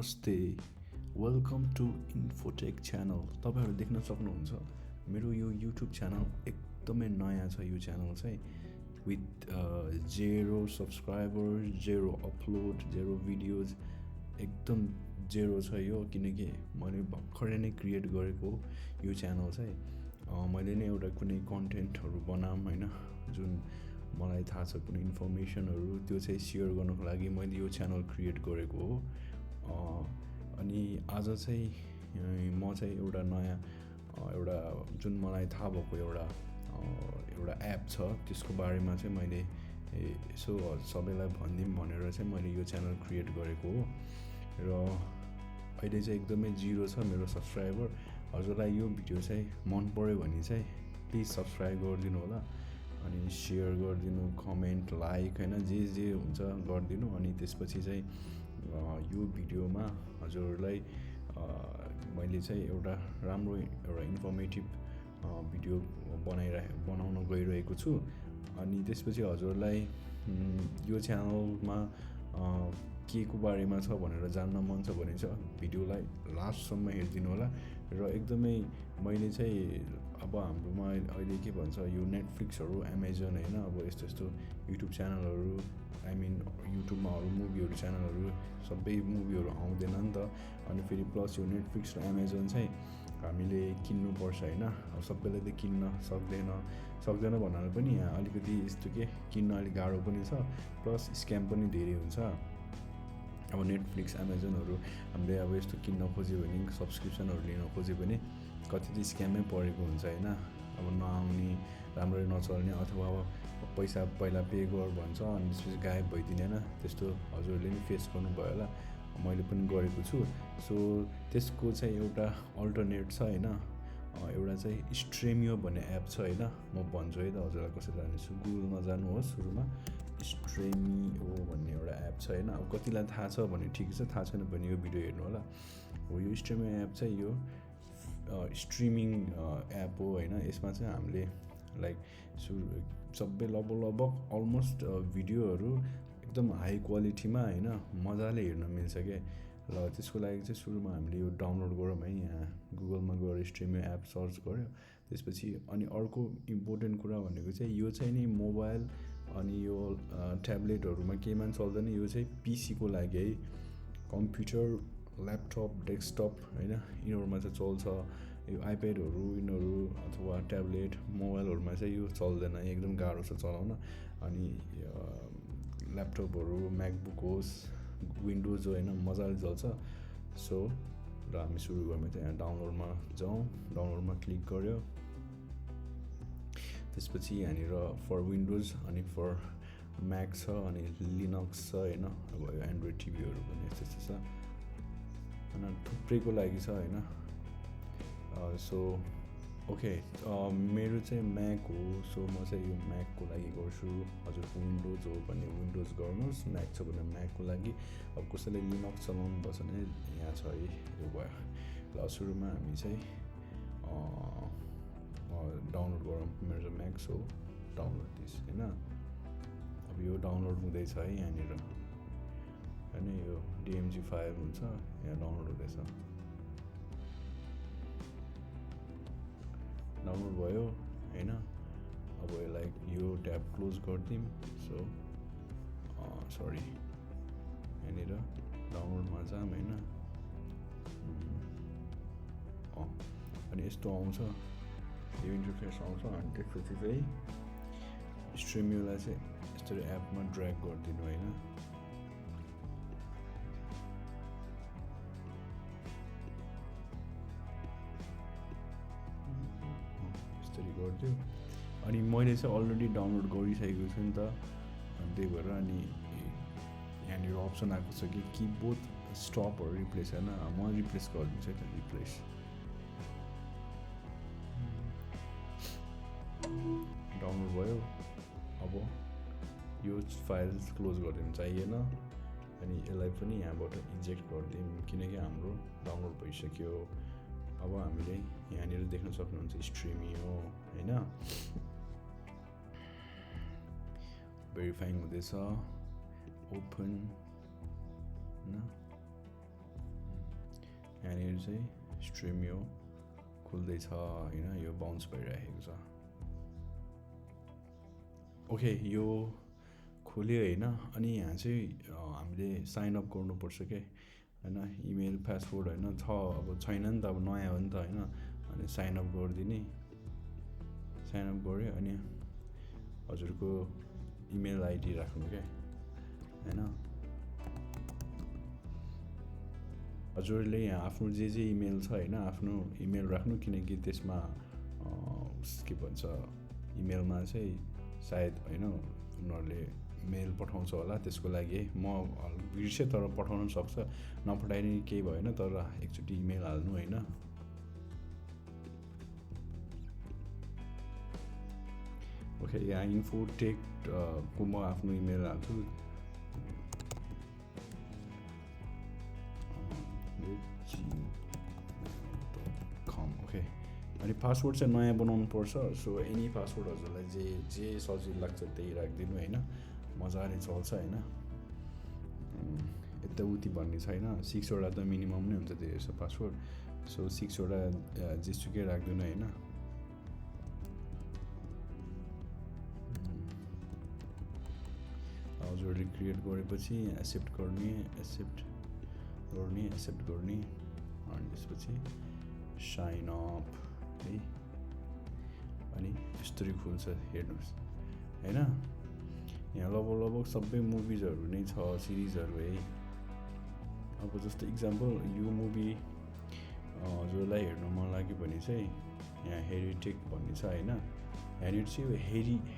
नमस्ते, welcome to infotech channel. तपाईँहरू देख्न सक्नुहुन्छ मेरो यो युट्युब च्यानल एकदमै नयाँ छ। यो च्यानल चाहिँ विथ 0 सब्सक्राइबर, 0 अपलोड, 0 भिडियोज, एकदम 0 छ यो। किनकि मैले भर्खरै नै क्रिएट गरेको यो च्यानल चाहिँ मैले नै एउटा कुनै कन्टेन्टहरू बनाऊँ होइन, जुन मलाई थाहा छ कुनै इन्फर्मेसनहरू त्यो चाहिँ सेयर गर्नको लागि मैले यो च्यानल क्रिएट गरेको हो। अनि आज चाहिँ म चाहिँ एउटा नयाँ एउटा जुन मलाई थाहा भएको एउटा एप छ त्यसको बारेमा चाहिँ मैले यसो सबैलाई भनिदिउँ भनेर चाहिँ मैले यो च्यानल क्रिएट गरेको हो। र अहिले चाहिँ एकदमै 0 छ मेरो सब्सक्राइबर। हजुरलाई यो भिडियो चाहिँ मन पऱ्यो भने चाहिँ प्लिज सब्सक्राइब गरिदिनु होला, अनि सेयर गरिदिनु, कमेन्ट, लाइक होइन, जे हुन्छ गरिदिनु। अनि त्यसपछि चाहिँ यो भिडियोमा हजुरहरूलाई मैले चाहिँ एउटा राम्रो एउटा इन्फर्मेटिभ भिडियो बनाउन गइरहेको छु। अनि त्यसपछि हजुरलाई यो च्यानलमा के को बारेमा छ भनेर जान्न मन छ भने चाहिँ भिडियोलाई लास्टसम्म हेरिदिनु होला। र एकदमै मैले चाहिँ अब हाम्रोमा अहिले के भन्छ यो नेटफ्लिक्सहरू, एमाजोन होइन, अब यस्तो युट्युब च्यानलहरू, आई मिन युट्युबमा मुभीहरू च्यानलहरू सबै मुभीहरू आउँदैन नि त। अनि फेरि प्लस यो नेटफ्लिक्स र एमाजोन चाहिँ हामीले किन्नुपर्छ होइन। अब सबैले त किन्न सक्दैन भन्नाले पनि यहाँ अलिकति यस्तो के किन्न अलिक गाह्रो पनि छ, प्लस स्क्याम पनि धेरै हुन्छ। अब नेटफ्लिक्स, एमाजोनहरू हामीले अब यस्तो किन्न खोज्यो भने, सब्सक्रिप्सनहरू लिन खोज्यो भने कति त स्क्यामै परेको हुन्छ होइन। अब नआउने, राम्ररी नचल्ने, अथवा अब पैसा पहिला पे गर भन्छ अनि त्यसपछि गायब भइदिने होइन। त्यस्तो हजुरले पनि फेस गर्नुभयो होला, मैले पनि गरेको छु। सो त्यसको चाहिँ एउटा अल्टरनेट छ होइन, एउटा चाहिँ स्ट्रिमियो भन्ने एप छ होइन। म भन्छु है त हजुरलाई कसरी जान्छु, गुगलमा जानुहोस्, सुरुमा स्ट्रिमियो भन्ने एउटा एप छ होइन। अब कतिलाई थाहा छ भने ठिक छ, थाहा छैन भने यो भिडियो हेर्नु होला। हो, यो स्ट्रिमियो एप चाहिँ यो स्ट्रिमिङ एप हो होइन। यसमा चाहिँ हामीले लाइक सबै लगभग अलमोस्ट भिडियोहरू एकदम हाई क्वालिटीमा होइन मजाले हेर्न मिल्छ क्या। र त्यसको लागि चाहिँ सुरुमा हामीले यो डाउनलोड गरौँ है। यहाँ गुगलमा गएर स्ट्रिमियो एप सर्च गऱ्यो, त्यसपछि अनि अर्को इम्पोर्टेन्ट कुरा भनेको चाहिँ यो चाहिँ नि मोबाइल अनि यो ट्याब्लेटहरूमा केहीमा पनि चल्दैन। यो चाहिँ पिसीको लागि है, कम्प्युटर, ल्यापटप, डेस्कटप होइन, यिनीहरूमा चाहिँ चल्छ। यो आइप्याडहरू यिनीहरू अथवा ट्याब्लेट, मोबाइलहरूमा चाहिँ यो चल्दैन, एकदम गाह्रो छ चलाउन। अनि ल्यापटपहरू, म्याकबुक होस्, विन्डोज होइन, मजाले चल्छ। सो र हामी सुरु गर्नु चाहिँ यहाँ डाउनलोडमा जाउँ, डाउनलोडमा क्लिक गऱ्यो, त्यसपछि यहाँनिर फर विन्डोज अनि फर म्याक छ अनि लिनक्स छ होइन। अब यो एन्ड्रोइड टिभीहरू पनि यस्तो छ होइन, थुप्रैको लागि छ होइन। सो ओके, मेरो चाहिँ म्याक हो, सो म चाहिँ यो म्याकको लागि गर्छु। हजुरको विन्डोज हो भने विन्डोज गर्नुहोस्, म्याक छ भने म्याकको लागि। अब कसैले लिनक्स चलाउनु पर्छ भने यहाँ छ है, यो भयो। ल सुरुमा हामी चाहिँ डाउनलोड गरौँ। मेरो चाहिँ म्याक्स हो, डाउनलोड दिस होइन। अब यो डाउनलोड हुँदैछ है यहाँनिर होइन, यो डिएमजी फाइल हुन्छ, यहाँ डाउनलोड हुँदैछ। डाउनलोड भयो होइन। अब यसलाई यो ट्याब क्लोज गरिदिउँ। सो सरी, यहाँनिर डाउनलोडमा जाऊँ होइन। अनि यस्तो आउँछ, यो इन्टरफेस आउँछ। अनि त्यसपछि चाहिँ स्ट्रिमियोलाई चाहिँ यस्तरी एपमा ड्र्याग गरिदिनु होइन। यसरी गरिदियो। अनि मैले चाहिँ अलरेडी डाउनलोड गरिसकेको छु नि त, अनि त्यही भएर अनि यहाँनिर अप्सन आएको छ कि किबोर्ड स्टपहरू रिप्लेस होइन। म रिप्लेस गरिदिन्छु है त, रिप्लेस डाउनलोड भयो। अब यो फाइल क्लोज गरिदिनु चाहिएन, अनि यसलाई पनि यहाँबाट इन्जेक्ट गरिदिउँ किनकि हाम्रो डाउनलोड भइसक्यो। अब हामीले यहाँनिर देख्न सक्नुहुन्छ स्ट्रिमियो होइन, भेरिफाइङ हुँदैछ, ओपन होइन। यहाँनिर चाहिँ स्ट्रिम यो खुल्दैछ होइन, यो बाउन्स भइरहेको छ। ओके, यो खोल्यो होइन। अनि यहाँ चाहिँ हामीले साइनअप गर्नुपर्छ क्या होइन, इमेल पासवर्ड होइन छ, अब छैन नि त, अब नयाँ हो नि त होइन। अनि साइनअप गरिदिने, साइनअप गऱ्यो अनि हजुरको इमेल आइडी राख्नु क्या होइन। हजुरले यहाँ आफ्नो जे इमेल छ होइन, आफ्नो इमेल राख्नु, किनकि त्यसमा के भन्छ इमेलमा चाहिँ सायद होइन उनीहरूले मेल पठाउँछ होला, त्यसको लागि म बिर्सेँ तर पठाउनु सक्छ, नपठाइने केही भएन, तर एकचोटि इमेल हाल्नु होइन। ओके, यहाँ इन्फोटेक को म आफ्नो इमेल हाल्छु, ओके। अनि पासवर्ड चाहिँ नयाँ बनाउनु पर्छ। सो एनी पासवर्ड हजुरलाई जे सजिलो लाग्छ त्यही राखिदिनु होइन, मजाले चल्छ होइन। यताउति भन्ने छैन, 6 वटा त मिनिमम नै हुन्छ त्यो यस्तो पासवर्ड। सो 6 वटा जेसुकै राखिदिनु होइन। हजुरले क्रिएट गरेपछि एक्सेप्ट गर्ने, एक्सेप्ट गर्ने अनि त्यसपछि साइन अप है। अनि यस्तरी खुल्छ हेर्नुहोस् होइन। यहाँ लगभग सबै मुभिजहरू नै छ, सिरिजहरू है। अब जस्तो इक्जाम्पल यो मुभी हजुरलाई हेर्नु मन लाग्यो भने चाहिँ यहाँ हेरिटेक भन्ने छ होइन। यहाँनिर चाहिँ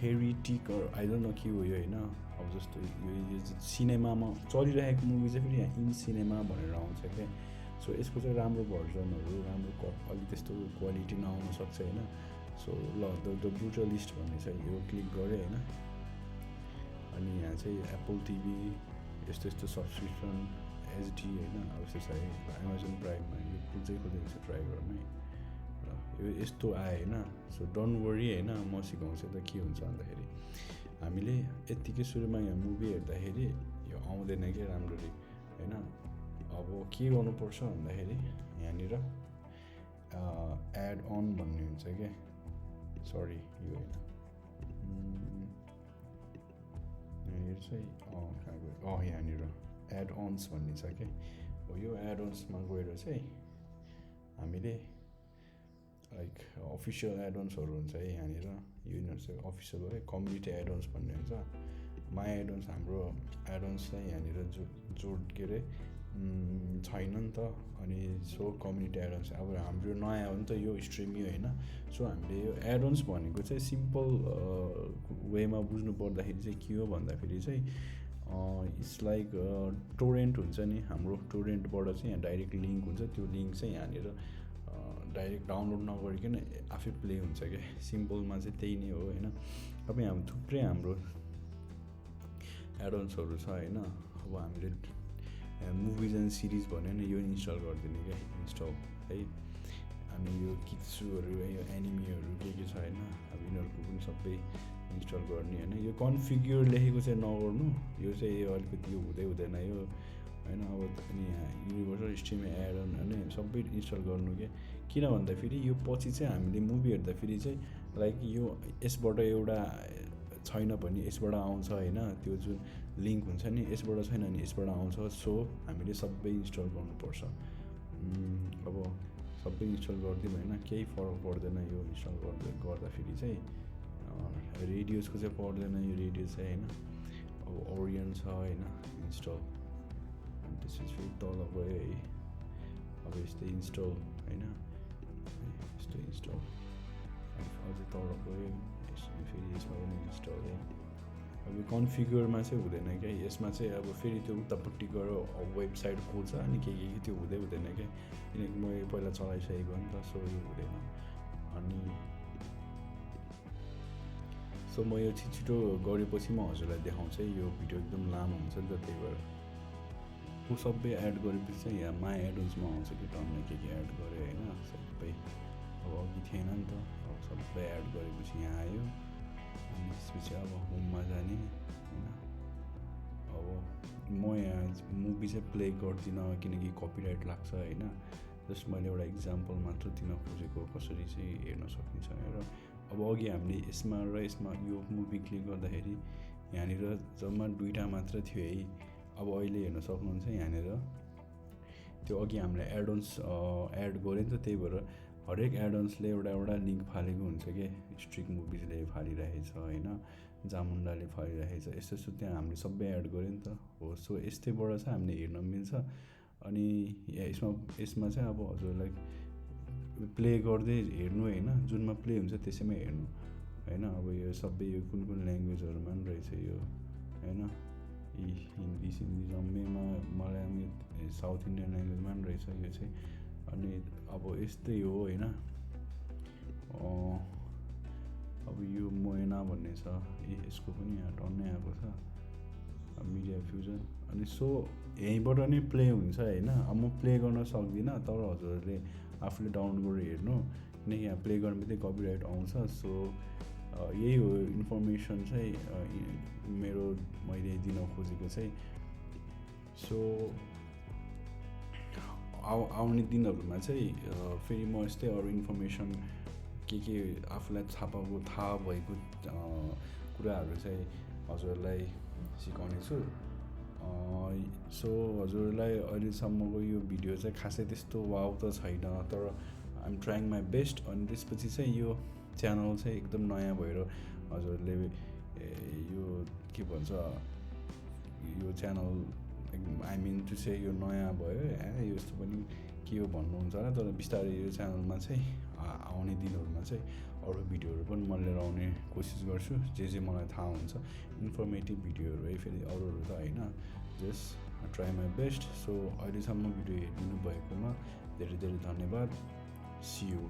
हेरिटिक आई डोन्ट नो के हो यो होइन। अब जस्तो यो सिनेमामा चलिरहेको मुभी चाहिँ फेरि यहाँ इन सिनेमा भनेर आउँछ क्या। सो यसको चाहिँ राम्रो भर्जनहरू, राम्रो अलिक त्यस्तो क्वालिटी नआउन सक्छ होइन। सो ल द ब्रुटलिस्ट भन्ने छ, यो क्लिक गरेँ होइन। अनि यहाँ चाहिँ एप्पल टिभी यस्तो सब्सक्रिप्सन एचडी होइन, अब यस्तो छ है। एमाजोन प्राइममा यो खुल्दैछ, ट्राई गर्नु है। र यो यस्तो आयो होइन। सो डोन्ट वरी होइन, म सिकाउँछु त के हुन्छ भन्दाखेरि हामीले यत्तिकै सुरुमा यहाँ मुभी हेर्दाखेरि यो आउँदैन क्या राम्ररी होइन। अब के गर्नुपर्छ भन्दाखेरि यहाँनिर एड अन भन्ने हुन्छ क्या, सरी यो होइन, यहाँनिर चाहिँ कहाँ गयो, यहाँनिर एड अन्स भन्ने छ क्या। हो यो एड अन्समा गएर चाहिँ हामीले लाइक अफिसियल एड अन्सहरू हुन्छ है यहाँनिर। यिनीहरू चाहिँ अफिसियल हो है, कम्युनिटी एड अन्स भन्ने हुन्छ। माई एड अन्स हाम्रो एड अन्स चाहिँ यहाँनिर जोड के अरे छैन नि त। अनि सो कम्युनिटी एड अन्स अब हाम्रो नयाँ हो नि त यो स्ट्रिम यो होइन। सो हामीले यो एड अन्स भनेको चाहिँ सिम्पल वेमा बुझ्नु पर्दाखेरि चाहिँ के हो भन्दाखेरि चाहिँ इट्स लाइक टोरेन्ट हुन्छ नि, हाम्रो टोरेन्टबाट चाहिँ यहाँ डाइरेक्ट लिङ्क हुन्छ, त्यो लिङ्क चाहिँ यहाँनिर डाइरेक्ट डाउनलोड नगरिकन आफै प्ले हुन्छ क्या। सिम्पलमा चाहिँ त्यही नै हो होइन। अब यहाँ थुप्रै हाम्रो एडअन्सहरू छ होइन। अब हामीले मुभिज एन्ड सिरिज भन्यो नि, यो इन्स्टल गरिदिने क्या, इन्स्टल है। अनि यो किट्सुहरू यो एनिमीहरू के छ होइन, अब यिनीहरूको पनि सबै इन्स्टल गर्ने होइन। यो कन्फिगर लेखेको चाहिँ नगर्नु, यो चाहिँ यो अलिकति यो हुँदैन यो होइन। अब अनि यहाँ युनिभर्सल स्ट्रिम एड अन होइन सबै इन्स्टल गर्नु क्या। किन भन्दाखेरि यो पछि चाहिँ हामीले मुभी हेर्दाखेरि चाहिँ लाइक यो यसबाट एउटा छैन भने यसबाट आउँछ होइन, त्यो जुन लिङ्क हुन्छ नि यसबाट छैन भने यसबाट आउँछ। सो हामीले सबै इन्स्टल गर्नुपर्छ। अब सबै इन्स्टल गरिदिउँ होइन, केही फरक पर्दैन यो इन्स्टल गर्दाखेरि चाहिँ। रेडियोजको चाहिँ पर्दैन यो रेडियो चाहिँ होइन। अब ओरियन छ होइन इन्स्टल, अनि त्यसपछि फेरि तल गयो है। अब यस्तै इन्स्टल होइन, यस्तो इन्स्टल अझै तल गयो, फेरि यसमा पनि इन्स्टल है। अब यो कन्फिगरमा चाहिँ हुँदैन क्या, यसमा चाहिँ अब फेरि त्यो उतापट्टि गएर वेबसाइट खोल्छ अनि के त्यो हुँदैन क्या, किनकि म यो पहिला चलाइसकेको हो नि त। सो यो हुँदैन। अनि सो म यो छिटो गरेपछि म हजुरलाई देखाउँछु है। यो भिडियो एकदम लामो हुन्छ नि त, त्यही भएर म सबै एड गरेपछि चाहिँ यहाँ माई एडन्समा आउँछ कि टन्नै के एड गरेँ होइन सबै। अब अघि थिएन नि त, अब सबै एड गरेपछि यहाँ आयो। अनि त्यसपछि अब होममा जाने होइन। अब म यहाँ मुभी चाहिँ प्ले गर्दिनँ किनकि कपिराइट लाग्छ होइन। जस्ट मैले एउटा इक्जाम्पल मात्र दिन खोजेको कसरी चाहिँ हेर्न सकिन्छ र अब अघि हामीले यसमा र यसमा यो मुभी क्लिक गर्दाखेरि यहाँनिर जम्मा 2टा मात्र थियो है। अब अहिले हेर्न सक्नुहुन्छ यहाँनिर त्यो अघि हामीले एडअन्स एड गऱ्यो नि त, त्यही भएर हरेक एडअन्सले एउटा लिङ्क फालेको हुन्छ कि। स्ट्रिक मुभिजले फालिरहेछ होइन, जामुन्डाले फालिरहेछ, यस्तो त्यहाँ हामीले सबै एड गऱ्यो नि त हो। सो यस्तैबाट चाहिँ हामीले हेर्न मिल्छ। अनि यसमा चाहिँ अब हजुरलाई प्ले गर्दै हेर्नु होइन, जुनमा प्ले हुन्छ त्यसैमा हेर्नु होइन। अब यो सबै यो कुन ल्याङ्ग्वेजहरूमा पनि रहेछ यो होइन, हिन्दी सिन्दी जम्मैमा, मलयामी साउथ इन्डियन ल्याङ्ग्वेजमा पनि रहेछ यो चाहिँ। अनि अब यस्तै हो होइन। अब यो मोएना भन्ने छ, यसको पनि यहाँ टन्नै आएको छ मिडिया फ्युजन। अनि सो यहीँबाट नै प्ले हुन्छ होइन। अब म प्ले गर्न सक्दिनँ, तर हजुरहरूले आफूले डाउनलोड गरेर हेर्नु, किनकि यहाँ प्ले गर्नु बित्तिकै कपिराइट आउँछ। सो यही हो इन्फर्मेसन चाहिँ मैले दिन खोजेको चाहिँ। सो आउने दिनहरूमा चाहिँ फेरि म यस्तै अरू इन्फर्मेसन के आफूलाई थाहा भएको कुराहरू चाहिँ हजुरलाई सिकाउने छु। सो हजुरलाई अहिलेसम्मको यो भिडियो चाहिँ खासै त्यस्तो वाउ त छैन, तर आइएम ट्राइङ माई बेस्ट। अनि त्यसपछि चाहिँ यो च्यानल चाहिँ एकदम नयाँ भएर हजुरले यो के भन्छ, यो channel I mean to say यो नयाँ भयो यस्तो पनि के हो भन्नुहुन्छ होला। तर बिस्तारै यो च्यानलमा चाहिँ आउने दिनहरूमा चाहिँ अरू भिडियोहरू पनि म लिएर आउने कोसिस गर्छु, जे मलाई थाहा हुन्छ इन्फर्मेटिभ भिडियोहरू है। फेरि अरूहरू त होइन, just try my best. So अहिलेसम्म भिडियो हेरिदिनु भएकोमा धेरै धेरै धन्यवाद। See you.